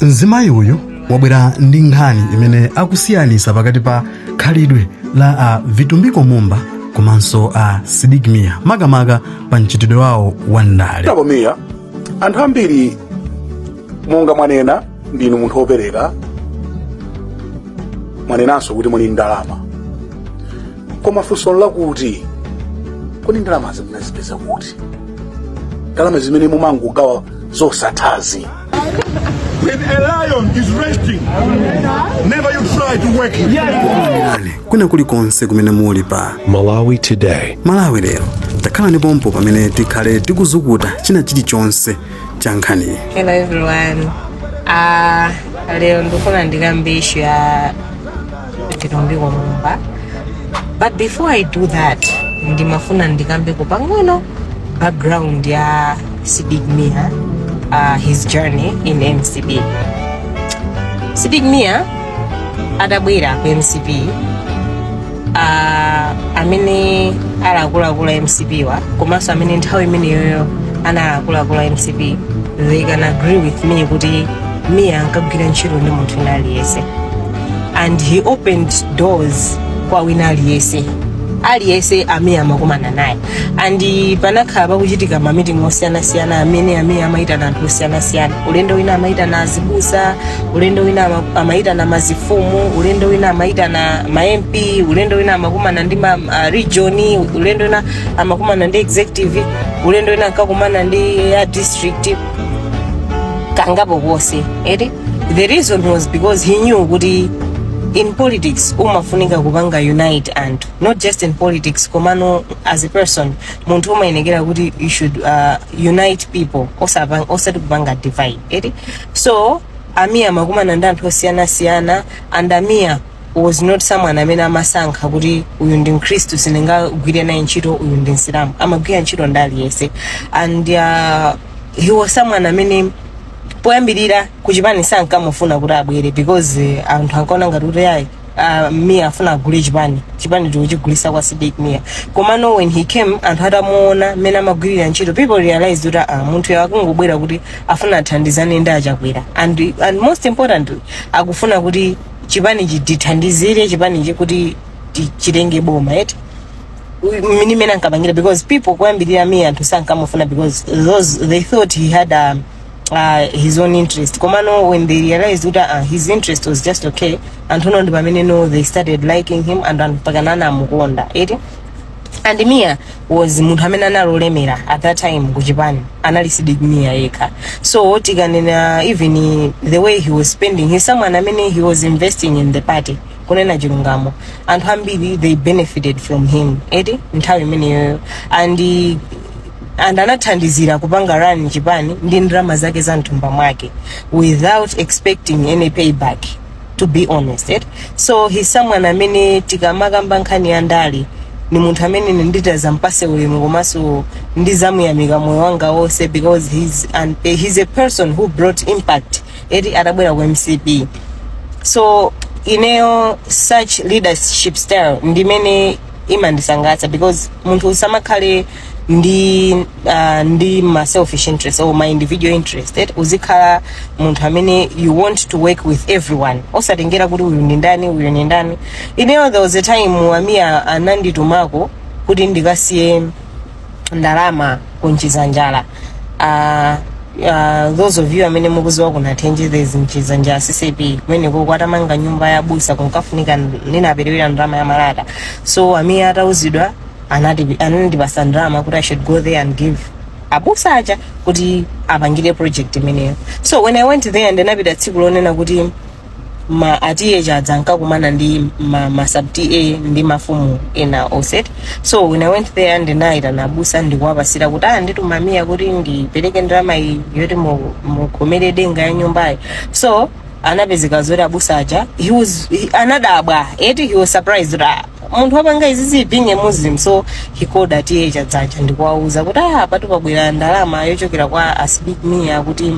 Mzimayi uyu wabwera ndi nkhani imene akusiyanisa pakati pa khalidwe la a Vitumbiko Mumba komanso a Sidik Mia, makamaka pa mchitidwe wawo wa ndale. Honourable Mia, anthu ambiri, monga mwanena, ndinu munthu wopereka, mwanenanso kuti muli ndalama, koma funso lakuti, kodi ndalamazi munazipeza kuti? Ndalama zimene mumangogawa zosathazi? When a lion is resting, never you try to wake him. Kuonani kwina kulikonse kumene muli pa Malawi Today. Malawi Lero, takhala pompo pamene tikhale tikuzukuta china chilichonse cha nkhaniyi. Hello everyone. Lero ndikufuna ndikambe issue ya Vitumbiko Mumba. But before I do that, ndimafuna ndikambeko pang'ono background ya Sidik Mia, his journey in MCP. Sidik Mia atabwera ku MCP, amene ali akuluakulu a MCP wa komanso amene nthawi imeneyoyo anali akuluakulu a MCP, they can agree with me kuti Mia ankagwira ntchito ndi munthu wina aliyense and he opened doors kwa wina aliyense. Aliyense a Mia amakumana naye and panakhala pakuchitika ma meeting osiyanasiyana amene a Mia amayitana anthu osiyanasiyana. Ulendo wina amayitana azibusa, ulendo wina amayitana mazifumu, ulendo wina amayitana ma MP, ulendo wina amakumana ndi ma region, ulendo wina amakumana ndi executive, ulendo wina ankakumana ndi ya district, kangapo konse eti. The reason was because he knew kuti in politics umafunika kupanga unite anthu. Not just in politics, komano as a person munthu umayenekera kuti you should unite people, osati kupanga divide eti. So a Mia amakumana ndi anthu osiyanasiyana and a Mia was not someone amene amasankha kuti uyu ndi Mkhristu, sindingagwire naye ntchito, uyu ndi Msilamu. Amagwira ntchito ndi aliyense and he was someone amene poyambirira kuchipani sankamufuna kuti abwere because anthu ankaona ngati kuti ayi, Mia afuna agule chipani, chipani tikuchigulisa kwa Sidik Mia. Komano when he came, anthu atamuona mmene amagwirira ntchito, people realized kuti munthu akungobwera kuti afuna athandizane ndi Achakwera and most importantly akufuna kuti chipani chitithandizire, chipanichi kuti chitenge boma eti, mmene ankapangira. Because people kuyambirira Mia anthu sankamufuna because those they thought he had his own interest. Komano when they realized kuti his interest was just okay, anthu uno ndi pamene no they started liking him and anthu mpakana anamukonda eti. And Mia was munthu amene anali olemera at that time kuchipani, anali Sidik Mia yekha. So tikanena even the way he was spending, he's someone amene he was investing in the party. Kunena chilungamo, anthu ambiri they benefited from him eti nthawi imeneyoyo and anathandizira kupanga run chipani ndi ndalama zake za mthumba mwake without expecting any payback, to be honest eti. So he's someone amene tikamakamba nkhani ya ndale ni munthu amene nditazampase ulemu komanso ndizamuyamika moyo wanga wonse because he's a person who brought impact eti atabwera ku MCP. So ineyo such leadership style ndimene imandisangalatsa because munthu usamakhale ndi ma selfish interest or my individual interest eti. Uzikhala munthu amene you want to work with everyone, osatengera kuti uyu ndi ndani, uyu ndi ndani. Ineyo there was a time a Mia ananditumako kuti ndikasiye ndalama kunchizanjala. Those of you amene mukuziwa kunathenje, there's Mchizanjala CCAP, kumeneko kwatamanga nyumba ya busa, kunkafunika ninaperewera ndalama ya malata. So a Mia atauzidwa anati anandipasa ndalama kuti I should go there and give abusa aja kuti apangire project imeneyo. So when I went there, ndinapita tsiku lonena kuti ma a T/A Chadza ankakumana ndi ma sub TA ndi mafumu ena onse. So when I went there, ndinayitana abusa ndikuwapasira kuti ndituma Mia kuti ndipereke ndalama iyi yoti mukhomere denga ya nyumbayi. So anapezeka zoti abusa aja anadabwa eti, he was surprised kuti munthu wapanga izizi being a Muslim. So he called a T/A Chadzaja ndikuwauza kuti patu pabwera ndalama yochokera kwa a Sidik Mia kuti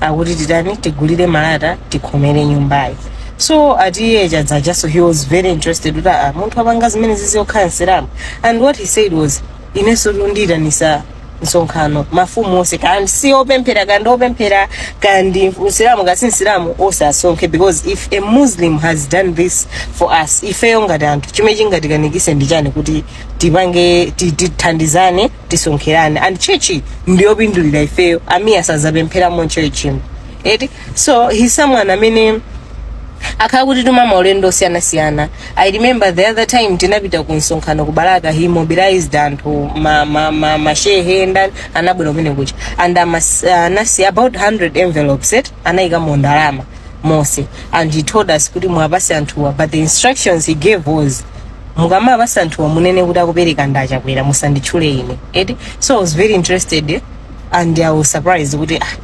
akuti titani, tigulire malata tikhomere nyumbayi. So a T/A Chadzaja, so he was very interested kuti munthu apanga zimene zizi okhala Msilamu. And what he said was, inenso tundiyitanisa Msonkhano mafumu onse, kandi si opemphera, kandi opemphera, kandi msilamu, kasi msilamu, onse asonkhe, because if a Muslim has done this for us, ifeyo ngati anthu chimene chingatikanikise ndi chani kuti tipange tithandizane, tisonkherane? And church ndiyopindulira ifeyo. A Mia sazapempheramo m'churchimo, eti? So he's someone amene akhala kuti tuma maulendo osiyanasiyana. I remember the other time tinapita ku msonkhano ku Balaka, he mobilized anthu, mashehe ndani anabwera kumene kucha and anasi about 100 envelopes, eti, anayikamo ndalama mose, and he told us kuti muwapase anthuwa, but the instructions he gave was, "Mukamapasa anthuwa, munene kuti akupereka ndachakwera, musanditchule ine," eti? So I was very interested and I was surprised kuti, ah,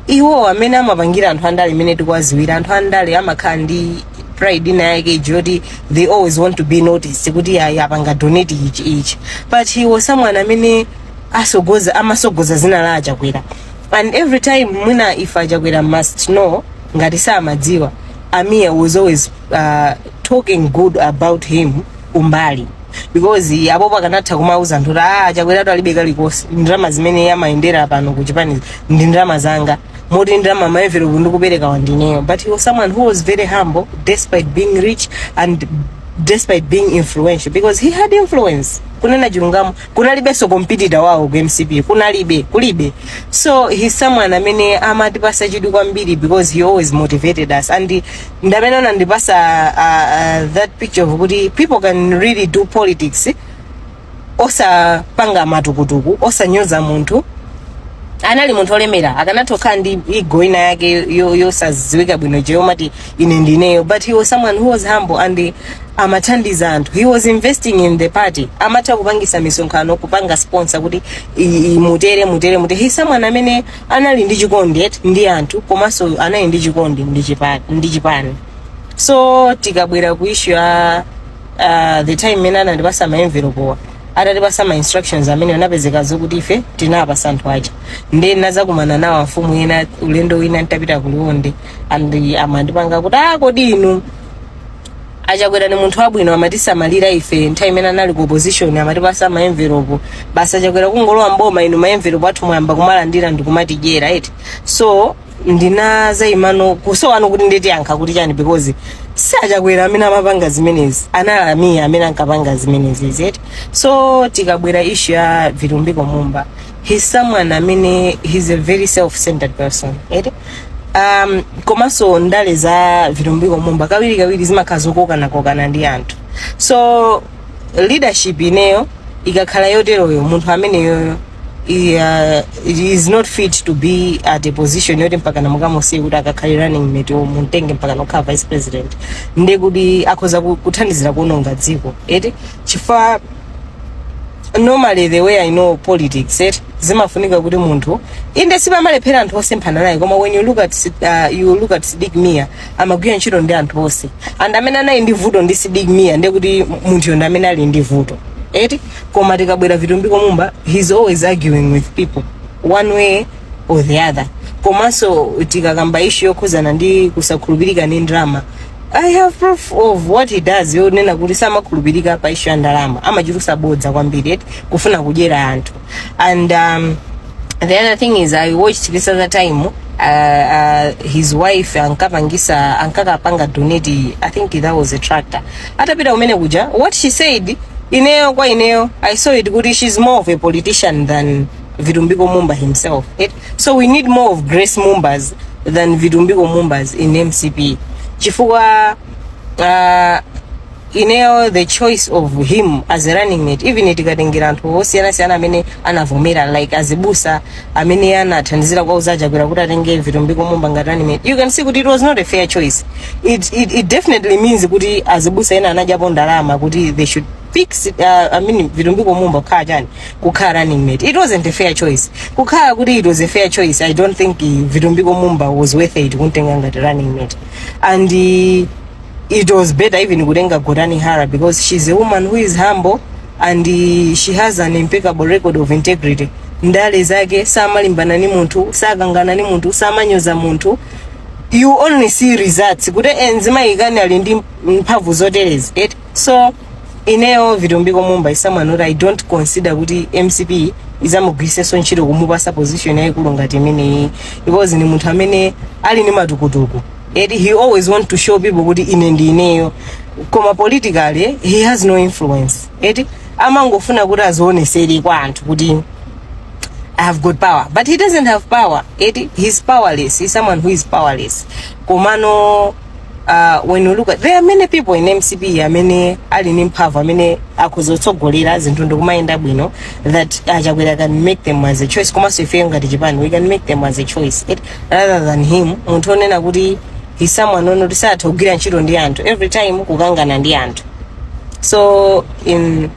iwo amene amapangira anthu andale, imene tikuwaziwira anthu andale amakhala ndi pride ina yake iji yoti they always want to be noticed kuti ayi, apanga donate ichi ichi, but he was someone amene asogoza, amasogoza zina la Achakwera. And every time mwina if Achakwera must know, ngati samadziwa, a Mia was always talking good about him umbali, because apopo akanatha kumauza anthu kuti, "Ah, Achakwera alibe kalikonse, ndalama zimene amayendera pano ku chipani ndi ndalama zanga, moti ndalama ma envelope ndikupereka wandineyo." But he was someone who was very humble despite being rich and despite being influential, because he had influence. Kunena chilungamo, kunalibenso competitor wawo ku MCP, kunalibe, kulibe. So he's someone amene amatipasa chidwi kwambiri because he always motivated us, and ndamene anandipasa that picture of kuti people can really do politics osapanga matukutuku, osanyoza munthu. Anali munthu olemera, akanatha kukhala ndi ego ina yake yosadziwika bwino yomati ine ndineyo, but he was someone who was humble and amathandiza anthu. He was investing in the party, amatha kupangisa misonkhano, kupanga sponsor kuti mutere, mutere, mutere. He someone amene anali ndi chikondi, eti, ndi anthu, komanso anali ndi chikondi ndi chipani. So tikabwera ku issue ya the time imene anandipasa ma envelope, atatipasa ma instructions amene anapezeka zokuti ife tinapasa anthu aja, ndi nazakumana nawo amfumu ena ulendo wina ntapita ku Liwonde, and amandipanga kuti, "Ah, kodi inu, Achakwera ni munthu wabwino, amatisamalira ife nthawi imene anali ku opposition, amatipasa ma envelope. Basi Achakwera kungolowa mboma, inu ma envelope athu mwayamba kumalandira ndikumatidyera," eti? So ndinazayimano kusowano kuti nditiyankha kuti chani, because si Achakwera amene amapanga zimenezi, anali a Mia amene ankapanga zimenezi, eti? So tikabwera issue ya Vitumbiko Mumba, he's someone amene he's a very self-centered person, eti? Komanso ndale za Vitumbiko Mumba kawiri kawiri zimakhala zokokanakokana ndi anthu. So leadership ineyo ikakhala yoteroyo, munthu ameneyoyo is not fit to be at a position yoti mpaka namukamusiye kuti akakhale running mate, mumtenge mpaka nokhala vice president, ndi kuti akhoza kuthandizira kuononga dziko, eti? Chifukwa normally, the way I know politics, eti, zimafunika kuti munthu, inde, sipamalephera anthu osemphana naye, koma when you look at Sidik Mia, amagwira ntchito ndi anthu onse, and amene anali ndi vuto ndi Sidik Mia, ndiye kuti munthuyo ndi amene ali ndi vuto, eti? Koma tikabwera Vitumbiko Mumba, he's always arguing with people one way or the other. Komanso tikakamba issue yokhuzana ndi kusakhulupirika ndi ndalama, I have proof of what he does, yonena kuti samakhulupirika pa issue ya ndalama, amachulusa bodza kwambiri, eti, kufuna kudyera anthu. And the other thing is, I watched this other time his wife ankapangisa, ankakapanga donate, I think that was a tractor. Atapita kumene kuja, what she said, ineyo kwa ineyo I saw it kuti she's more of a politician than Vitumbiko Mumba himself. So we need more of Grace Mumbas than Vitumbiko Mumbas in MCP, chifukwa ineyo the choice of him as a running mate, even tikatengera anthu osiyanasiyana amene anavomera, like azibusa amene anathandizira kwa uzachakwera kuti atenge Vitumbiko Mumba ngati running mate, you can see kuti it was not a fair choice. It definitely means kuti azibusa ena anadyapo ndalama kuti they should pick I mean, Vitumbiko Mumba kukhala chani, kukhala running mate. It wasn't a fair choice. Kukhala kuti it was a fair choice, I don't think Vitumbiko Mumba was worth it kumtenga ngati running mate, and it was better even kutenga Gotani Hara, because she's a woman who is humble and she has an impeccable record of integrity. Ndale zake samalimbana ni munthu, sakangana ni munthu, samanyoza munthu. You only see results kuti enzimayikani ali ndi mphamvu zoterezi, eti? So ineyo Vitumbiko Mumba is someone that I don't consider kuti MCP Izamugwiritsenso ntchito kumupasa position yayikulu ngati imeneyi, because ni munthu amene ali ndi matukutuku eti. He always want to show people kuti ine ndi ineyo, koma politically he has no influence eti. Amangofuna kuti azionesere kwa anthu kuti "I have got power," but he doesn't have power eti. He's powerless. He's someone who is powerless. Komano when you look at, there are many people in MCP amene ali ndi mphamvu, amene akuzotsogolera zinthu ndikumayenda bwino, that Achakwera can make them as a choice. Komanso ife ngati chipani, we can make them as a choice it, rather than him, munthu onena kuti he's someone onoti satha kugwira ntchito ndi anthu, every time kukangana ndi anthu. So in